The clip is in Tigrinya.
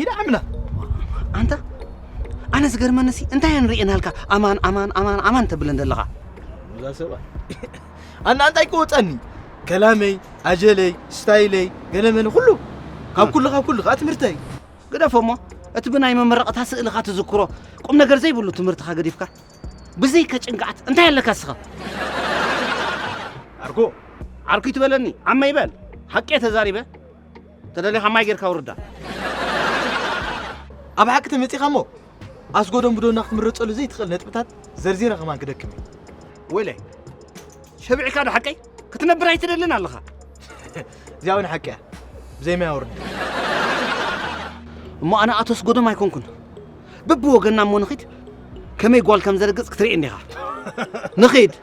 ኢዳ ዓምና ኣንታ ኣነ ዝገርመንሲ እንታይ እየን ርእየናልካ ኣማን ኣማን ኣማን ኣማን ተብለን ዘለኻ እዛ ሰብኣይ ኣና እንታይ ክወፀኒ ከላመይ ኣጀለይ ስታይለይ ገለመለ ኩሉ ካብ ኩሉ ካብ ኩሉ ከዓ ትምህርተይ ግደፎ እሞ እቲ ብናይ መመረቕታ ስእልኻ ትዝክሮ ቁም ነገር ዘይብሉ ትምህርትኻ ገዲፍካ ብዘይከ ጭንቅዓት እንታይ ኣለካ እስኻ ኣርጎ ዓርኩ ይትበለኒ ዓመ ይበል ሓቄ ተዛሪበ ተደሊኻ ማይ ጌርካ ውርዳ ኣብ ሓቂ ተመፂኻ እሞ ኣስጎዶም ብዶና ክትምረፀሉ ዘይትኽእል ነጥብታት ዘርዚረ ከማን ክደክም እዩ ወይለይ ሸቢዕካ ዶ ሓቀይ ክትነብር ኣይትደልን ኣለኻ እዚኣ እውን ሓቂ እያ ብዘይ ማይ ኣውርድ እሞ ኣነ ኣቶ ኣስጎዶም ኣይኮንኩን በብወገንና እሞ ንኺድ ከመይ ጓል ከም ዘርግፅ ክትርኢ እንዲኻ ንኺድ